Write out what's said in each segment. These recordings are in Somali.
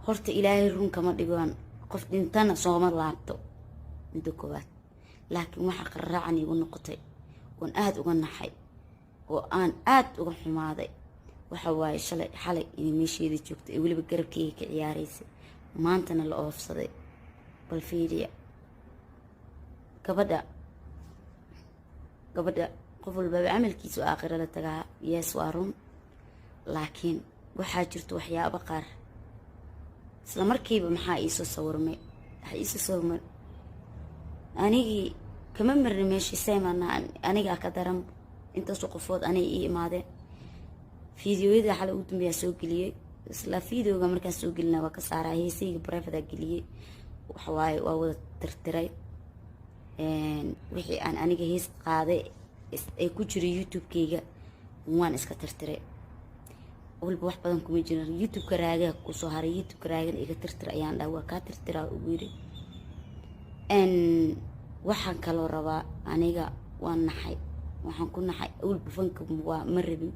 Horta Ilaahay run kama dhigoon, qof dhintana sooma laabto, midda koowaad. Laakiin waxaa qaraacan igu noqotay oon aada uga naxay oo aan aada uga xumaaday waxa waaye shalay, xalay inay meesheeda joogto ee weliba garabkeyga ka ciyaaraysay, maantana la oofsaday. Bal fiiriya gabadha. Gabadha qof walbaba camalkiisu aakhira la tagaa. Yes, waa run, laakiin waxaa jirto waxyaabo qaar. Isla markiiba maxaa iisoo sawirmay? Waxaa iisoo sawirmay anigii kama marni meeshii seymana, anigaa ka daran. Intaasoo qofood anay ii imaadeen. Fiidiyoyada xalay ugu dambeeyaa soo geliyey. Isla videoga markaan soo gelina waa ka saaraa. Heesayga private geliyey, waxawaaye waa wada tirtiray wixii aan aniga hees qaaday ee ku jiray YouTube-keyga. Waan iska tirtiray walba, wax badan kuma jiran. YouTube-ka Raagaha kusoo haray, YouTube-ka Raagana iga tirtir ayaan dhaha, waa kaa tirtiraa ugu yiri. Waxaan kaloo rabaa, aniga waan naxay. Waxaan ku naxay, awalba fanka waa ma rabin.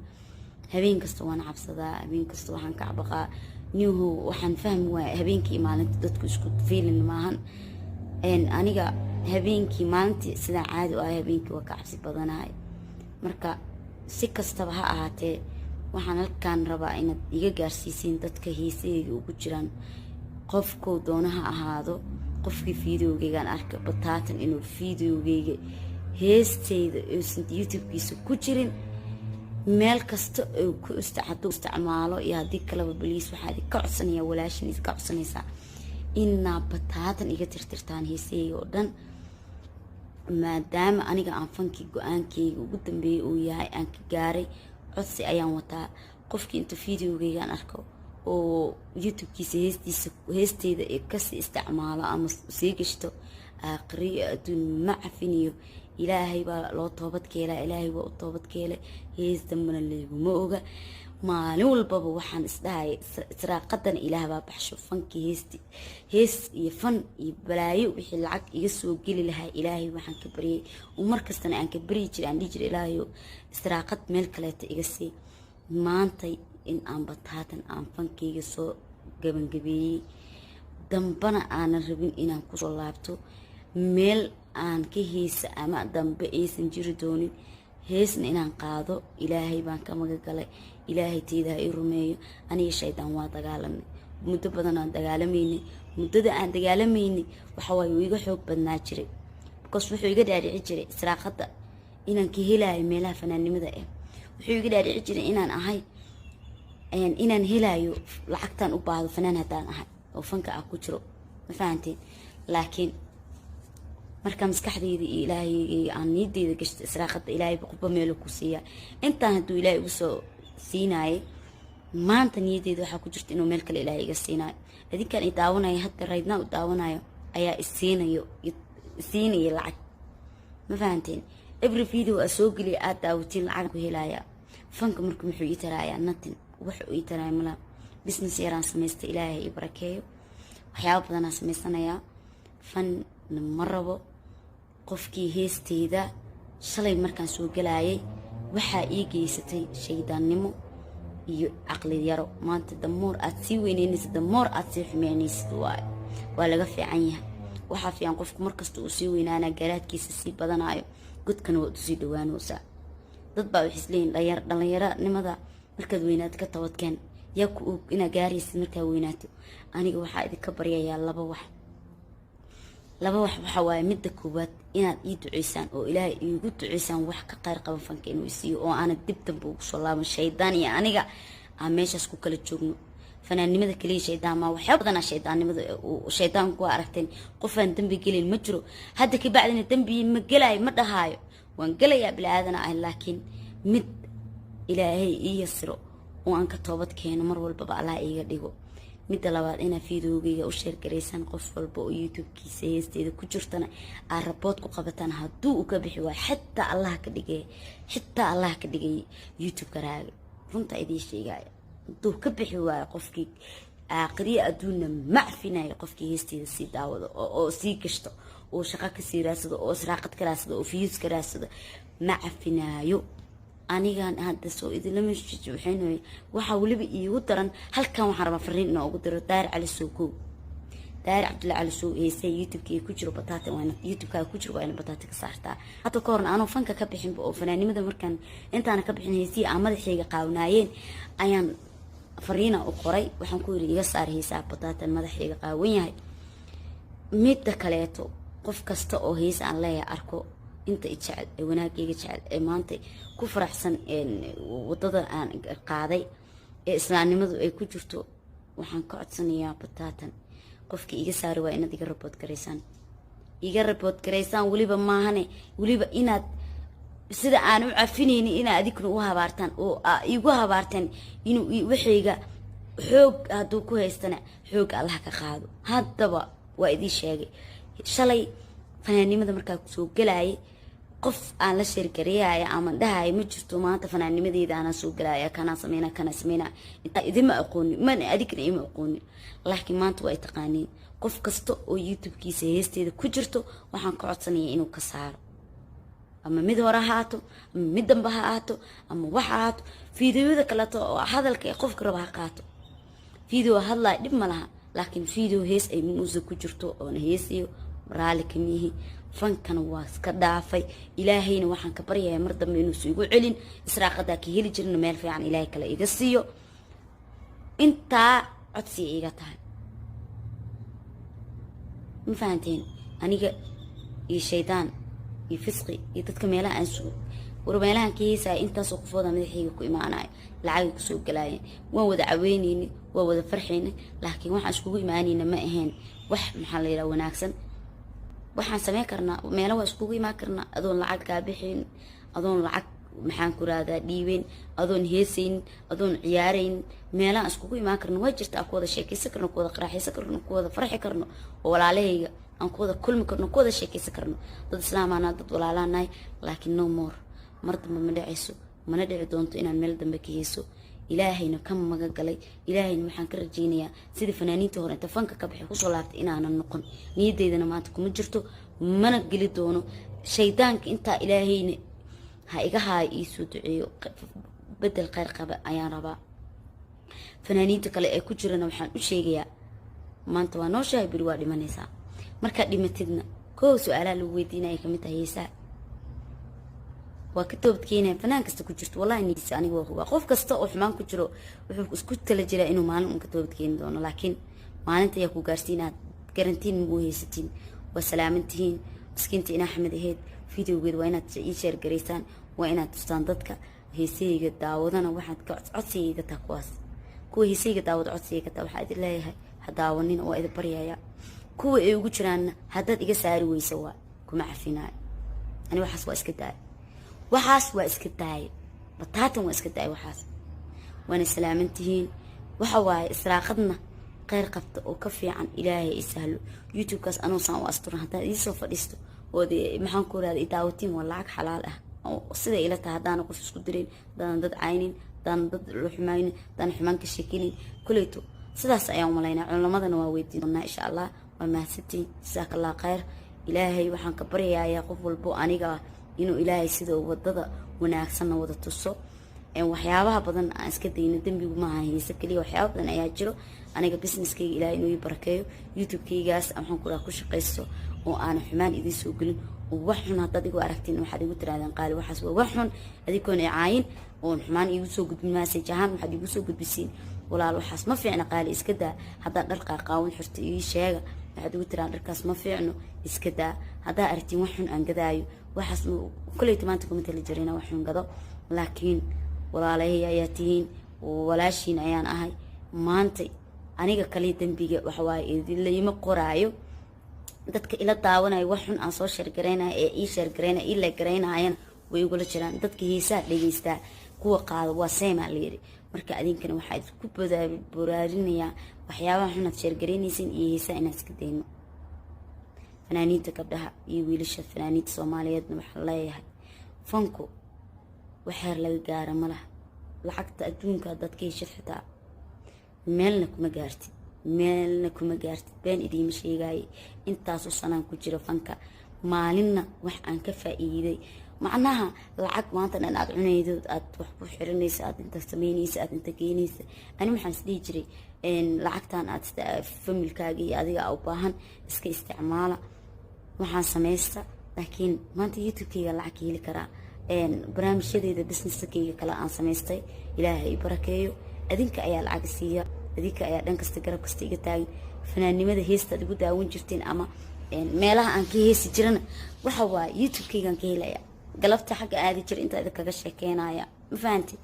Habeen kasta waan cabsadaa, habeen kasta waxaan ka cabaqaa niho. Waxaan fahmi waaya, habeenkii maalinta dadku isku feeling maahan. Aniga habeenkii, maalintii sidaa caadi u ahay, habeenkii waa ka cabsi badanahay. Marka si kastaba ha ahaatee, waxaan halkaan rabaa inaad iga gaarsiisiin dadka heesahayga ugu jiraan, qofkou doona ha ahaado, qofkii videogeygaan arka bataatan inuu videogeyga heesteyda uusan YouTube-kiisa ku jirin, meel kasta ku hadduu isticmaalo iyo haddii kaleba, please, waxaa idinka codsanaya, walaashin idinka codsanaysaa inaa bataatan iga tirtirtaan heesahayga oo dhan, maadaama aniga aan fankii go-aankeyga ugu dambeeyay uu yahay aan ka gaaray. Codsi ayaan wataa: qofkii intuu videogeygaan arko oo YouTube-kiisa heestiisa, heesteyda kasii isticmaalo ama sii gashto, aakhiriyo adduun ma cafiniyo. Ilaahay baa loo toobad keelaa, Ilaahay waa u toobad keelay. Hees dambana layguma oga. Maalin walbaba waxaan isdhahaya, israaqadana Ilaah baa baxsho. Fankii, heesti, hees iyo fan iyo balaayo, wixii lacag iga soo geli lahaa, Ilaahay waxaan ka baryay oo mar kastana aan ka baryi jiray, aan dhihi jiray, "Ilaahayo, israaqad meel kaleeta iga sii." Maantay in aan bataatan aan fankeyga soo gabangabeeyey, dambana aanan rabin inaan kusoo laabto, meel aan ka heesa ama dambe aysan jiri doonin heesna inaan qaado, Ilaahay baan ka magagalay. Ilaahay teyda ha ii rumeeyo. Aniga shaydaan waa dagaalamay, muddo badan aan dagaalamaynay. Muddada aan dagaalamaynay waxa waaye uu iga xoog badnaa jiray, because wuxuu iga dhaadhici jiray israaqada inaan ka helaayo meelaha fanaannimada ah. Wuxuu iga dhaadhici jiray inaan ahay, inaan helaayo lacagtaan u baahdo fanaan haddaan ahay oo fanka ah ku jiro. Ma fahanteen? Laakiin marka maskaxdayda iyo Ilaahayga aan niyadeyda gashto, israaqada Ilaahay qofba meelo ku siiyaa. Intaan hadduu Ilaahay igu soo siinaayay, maanta niyadeyda waxaa ku jirta inuu meel kale Ilaahay iga siinaayo. Adinkaan i daawanayo hadda, raydnaa u daawanayo ayaa isiinayo, isiinaya lacag. Ma fahanteen? Every video aa soo geliya, aad daawatiin, lacag ku helayaa. Fanka marka muxuu ii tarayaa? Nothing. Wax uu ii taraya malaha. Business yaraan samaysta, Ilaahay ii barakeeyo, waxyaaba badanaa samaysanayaa. Fanna ma rabo. Qofkii heesteyda shalay markaan soo galayay waxaa ii geysatay shaydaannimo iyo caqli yaro. Maanta the more aad sii weyneynaysid, the more aad sii xumeynaysid waayo. Waa laga fiican yahay. Waxaa fiican qofku markasta uu sii weynaanaa, garaadkiisa sii badanayo, godkana waad usii dhawaanaysaa. Dad baa waxay isleeyihin, dhalinyaronimada markaad weynaato ka tabadkeen. Yaa ku og inaad gaaraysid markaa weynaato? Aniga waxaa idinka baryayaa laba wax. Laba wax waxaa waaye: midda koowaad, inaad ii duceysaan oo Ilaahay iigu duceysaan wax ka qayr qaban fanka inuu isiiyo, oo aanad dib dambe ugu soo laaban. Shaydaan iyo aniga aan meeshaas ku kala joogno. Fanaannimada kaliya shaydaan maa, waxyaaba badanaa shaydaannimada shaydaanku waa aragteen. Qofaan dembi gelin ma jiro. Hadda kabacdina dembi ma gelaayo ma dhahaayo, waan gelayaa, bili-aadana ah. Laakiin mid Ilaahay ii yasiro oo aan ka toobad keeno mar walbaba Allah iiga dhigo. Midda labaad, inaa videogeyga u share garaysaan qof walba oo YouTube-kiisa heesteeda ku jirtana aad report ku qabataan hadduu uu ka bixi waayo. Xitaa Allah ka dhigay, xitaa Allah ka dhigay YouTube-ka Raaga, runta idiin sheegaya, hadduu ka bixi waayo qofkii, aakhiriya adduunna macfinayo qofkii heesteeda sii daawado oo sii gashto oo shaqo kasii raadsado oo israaqad ka raadsado oo views ka raadsado, ma cafinaayo. Anigan hadda soo idinlama waxaynooy. Waxaa weliba iigu daran, halkan waxaan rabaa fariin inaa ugu diro Daahir Cali Sokow, Daahir Cabdulla Cali Sow. Heesee YouTube-kii ku jiro bataata, waa YouTube-kaaga ku jiro, waa ina bataata ka saartaa. Hadda ka horna anoo fanka ka bixinba oo fanaanimada markaan intaana ka bixin, heesihii aan madaxayga qaawnaayeen ayaan fariina u qoray. Waxaan ku yiri, "Iga saar heesaha bataatan madaxayga qaawan yahay." Midda kaleeto, qof kasta oo hees aan leeyahay arko, inta i jecel ee wanaagayga jecel ee maanta ku faraxsan wadada aan qaaday ee islaamnimadu ay ku jirto, waxaan ka codsanayaa bataatan qofkii iga saari waa inaad iga report garaysaan, iga report garaysaan. Weliba maahane, weliba inaad sida aan u cafinaynin inaad adinkuna u habaartaan oo igu habaartaan inuu waxayga xoog hadduu ku haystana xoog Allah ka qaado. Haddaba waa idiin sheegay, shalay fanaannimada markaa kusoo gelaayay qof aan la share gareeyaya ama dhahaya ma jirto. Maanta fanaannimadeyda anaa soo gelaya, kanaa sameyna, kanaa sameyna, intaa idima aqoonin, mana adigna ima aqoonin, laakiin maanta waa ay taqaaniin. Qof kasta oo YouTube-kiisa heesteeda ku jirto waxaan ka codsanaya inuu ka saaro, ama mid hore ha ahaato, ama mid dambe ha ahaato, ama wax ha ahaato. Fiidiyoyada kaleeto oo hadalka ee qofka raba ha qaato, video hadlaya dhib ma laha, laakiin video hees ay muuse ku jirto oona heesiyo raali kamiyihi. Fankana waa iska dhaafay. Ilaahayna waxaan ka baryayaa mar dambe inuusa igu celin. Israaqadaa ka heli jirna meel fiican Ilaahay kale iga siiyo. Intaa codsiga iga tahay, ma fahanteen? Aniga iyo shaydaan iyo fisqi iyo dadka meelaha aan sugo, war meelahan ka heesaya, intaasoo qofooda madaxayga ku imaanayo, lacagay kusoo galaayeen. Waan wada caweyneyni, waan wada farxayni, laakiin waxaan iskugu imaanayna ma ahayn wax, maxaa la yidhaha, wanaagsan. Waxaan sameyn karnaa, meelo waa iskugu imaan karnaa adoon lacag kaa bixin, adoon lacag, maxaan ku rahdaa, dhiibeyn, adoon heesaynin, adoon ciyaaraynin. Meelaha iskugu imaan karno waa jirta, aan ku wada sheekaysan karno, ku wada qaraaxaysan karno, ku wada farxi karno, oo walaalahayga aan ku wada kulmi karno, ku wada sheekaysan karno. Dad islaamaana, dad walaalaanahay. Laakiin no more, mar dambe ma dhacayso, mana dhici doonto inaan meel dambe ka heeso. Ilaahayna ka maga galay. Ilaahayna waxaan ka rajaynayaa sidii fanaaniintii hore inta fanka ka baxay kusoo laabtay inaanan noqon. Niyadeydana maanta kuma jirto, mana geli doono shaydaanka. Intaa Ilaahayna ha iga haayo, iisoo duceeyo, bedel kheyr qaba ayaan rabaa. Fanaaniinta kale ee ku jirana waxaan u sheegayaa, maanta waa nooshahay, beri waa dhimanaysaa. Markaad dhimatidna koo su-aalaha lagu weydiinaya kamid tahay heesaha. Waa ka toobadkeenaya fanaan kasta ku jirto. Wallahi niis aniga waa hubaa, qof kasta oo xumaan ku jiro wuxuu isku tala jiraa inuu maalin un ka toobadkeeni doono, laakiin maalinta ayaa ku gaarsiinaa garantiin magu haysatiin. Waa salaamantihiin. Miskiinta inaa Axmed ahayd videogeeda waa inaad ii share garaysaan, waa inaad tustaan dadka heesahayga daawadana. Waxaad ka codsigayga taa kuwaas, kuwa heesahayga daawada codsigayga taa, waxaa idin leeyahay ha daawanina, waa idin baryaya. Kuwa ay ugu jiraanna haddaad iga saari weysa, waa kuma cafinaayo. Ani waxaas waa iska daaya, waxaas waa iska daaya, bataatan waa iska daaya waxaas. Waana salaaman tihiin. Waxa waaye, israaqadna kheyr qabta oo ka fiican Ilaahay i sahlo. YouTube-kaas anuusaan u asturan haddaad iisoo fadhiisto ood, maxaan ku rahda, idaawatiin, waa lacag xalaal ah siday ila tahay. Haddaana qof isku dirayn, haddaanan dad caynin, haddaanan dad la xumaynin, haddaanan xumaan ka sheekinin, kuleyto sidaas ayaan umalaynaa. Culamadana waa weydiin doonaa, insha Allah. Waa mahadsantihiin, jasaaka Allah kheyr. Ilaahay waxaan ka baryayaa qof walbo aniga inuu Ilaahay sida wadada wanaagsanna wada tuso, waxyaabaha badan aan iska dayno. Dembigu maaha heese keliya, waxyaaba badan ayaa jiro. Aniga businesskayga Ilahay inuu ii barakeeyo, YouTube-kaygaas waxaan ku dhaha ku shaqaysto oo aanan xumaan idiin soo gelin. Oo wax xun haddaad igu aragtiin, waxaad igu tirahdeen, "Qaali, waxaas waa wax xun," adikoon i caayin oon xumaan iigu soo gudbin. Message ahaan waxaad igu soo gudbisiin, "Walaal, waxaas ma fiicna, Qaali, iska daa." Haddaad dhar qaaqaawan xirto, ii sheega, waxaad igu tiraan, "Dharkaas ma fiicno, iska daa." Haddaa aragtiin wax xun aan gadaayo, waxaas koleyta maanta kuma tali jirina wax xun gado, laakiin walaalahay ayaa tihiin, walaashiin ayaan ahay. Maanta aniga kaliya dembiga waxawaaye idinlayma qoraayo. Dadka ila daawanayo wax xun aan soo share garaynaya ee ii share garaynaya, ii la garaynayana way igula jiraan. Dadka heesaha dhegeystaa, kuwa qaada waa seemaa la yiri. Marka adinkana waxaa idinku boraarinayaa waxyaabaha xunaad share garaynaysiin iyo heesaha inaad iska dayno. Fanaaniinta gabdhaha iyo wiilasha fanaaniinta Soomaaliyeedna waxaa leeyahay, fanku waxeer laga gaara ma laha. Lacagta adduunka haddaad ka heshid xitaa meelna kuma gaartid, meelna kuma gaartid. Been idiima sheegaaye, intaasoo sanaan ku jira fanka, maalinna wax aan ka faa'iiday Macnaha lacag maanta dhan aad cunaydo, aad wax ku xiranaysa, aad inta samaynaysa, aad inta geynaysa. Ani waxaan is dhihi jiray lacagtan aad familkaaga iyo adiga u baahan iska isticmaala, waxaan samaysta. Laakiin maanta YouTube-kayga lacag ka heli karaa, barnaamijyadeeda, businesskayga kale aan samaystay. Ilaahay i barakeeyo. Adinka ayaa lacag siiya, adinka ayaa dhan kasta, garab kasta iga taagan. Fanaannimada heestaad igu daawan jirteen ama meelaha aan ka heesi jirana waxa waaye YouTube-kaygaan ka helaya. Galabta xagga aadi jira intaa idinkaga sheekeynaya, ma fahanti?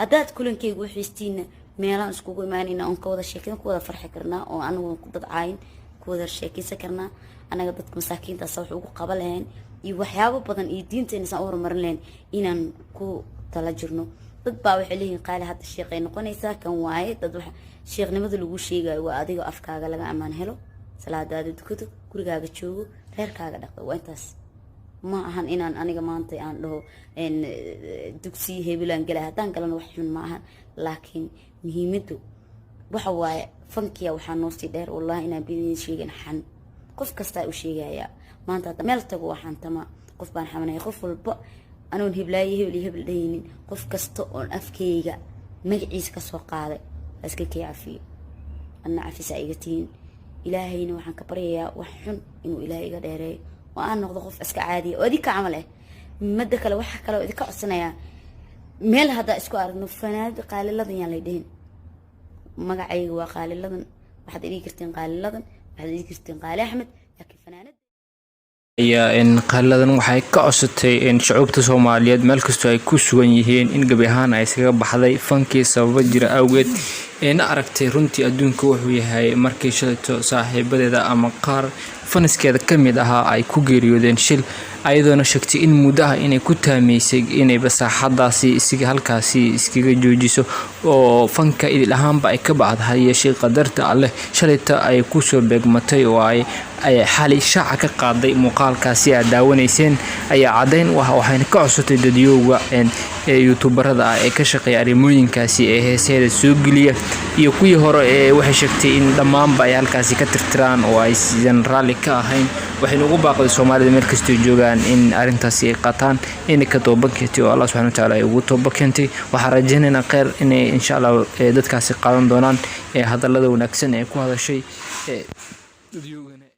Haddaad kulankayga u xiistiinna, meelaan iskugu imaanayna oon ka wada sheekeyn, ku wada farxi karnaa, oo anagu dad caayin ku wada sheekeysan karnaa. Anaga dadka masaakiintaas wax ugu qaba lahayn iyo waxyaabo badan iyo diinteena saan u horumarin lahayn inaan ku tala jirno. Dad baa waxay leeyihiin, "Qaali hadda sheeqay noqonaysaa." Kan waaye dad wax sheekhnimada lagu sheegayo waa adiga afkaaga laga ammaan helo, salaadaada dukato, gurigaaga joogo, reerkaaga dhaqdo. Waa intaas. Ma ahan inaan aniga maanta aan dhaho dugsiyo hebelaan galay. Haddaan galana wax xun ma ahan, laakiin muhiimaddu waxa waaye fankiya. Waxaa noosii dheer, wallahi inaan bidin sheegin, xan qof kastaa u sheegayaa. Maanta hadda meel tago waa xantama, qof baan xamanaya, qof walba anoon heblaayo hebel iyo hebel dhahaynin. Qof kasta oon afkeyga magaciisa kasoo qaaday waa iska kay cafiyo, adna cafisa iga tihiin. Ilaahayna waxaan ka baryayaa wax xun inuu Ilaahay iga dheereeyo oo aan noqdo qof iska caadiya oo idinka camal ah. Madda kale, waxaa kale oo idinka codsanayaa, meel haddaa isku aragno, fanaanada Qaaliladan yaan lay dhihin. Magacayga waa Qaaliladan. Waxaad idhihi kartiin Qaaliladan, waxaad idhihi kartiin Qaali Axmed, laakiin fanaanada Ayaa Qaaliladan waxay ka codsatay shucuubta Soomaaliyeed meel kastoo ay ku sugan yihiin in gebi ahaan ay iskaga baxday fankii sababo jira awgeed, eena aragtay runtii adduunka wuxuu yahay markii shalayto saaxiibadeeda ama qaar faniskeeda ka mid ahaa ay ku geeriyoodeen shil, ayadoona sheegtay in muddo ah inay ku taamaysay inayba saaxadaasi isiga halkaasi iskaga joojiso oo fanka idil ahaanba ay ka bacda. Hayeeshee qadarta Alleh shalayta ay kusoo beegmatay oo ay xalay shaaca ka qaaday. Muuqaalkaasi aad daawanayseen ayaa caddayn u ah. Waxayna ka codsatay dadyowga ee youtuberada ah ee ka shaqeeya arrimooyinkaasi ee heeseeda soo geliya iyo kuwii hore ee waxay sheegtay in dhammaanba ay halkaasi ka tirtiraan oo aysan raalli ka ahayn. Waxayna ugu baaqday Soomaalida meel kastoo joogaan in arrintaasi ay qaataan, inay ka tooba keentay oo Allah subxana watacaala ay ugu tooba keentay. Waxaan rajaynaynaa kheyr inay insha Allah dadkaasi qaadan doonaan ee hadallada wanaagsan ee ku hadashay dadyowgan.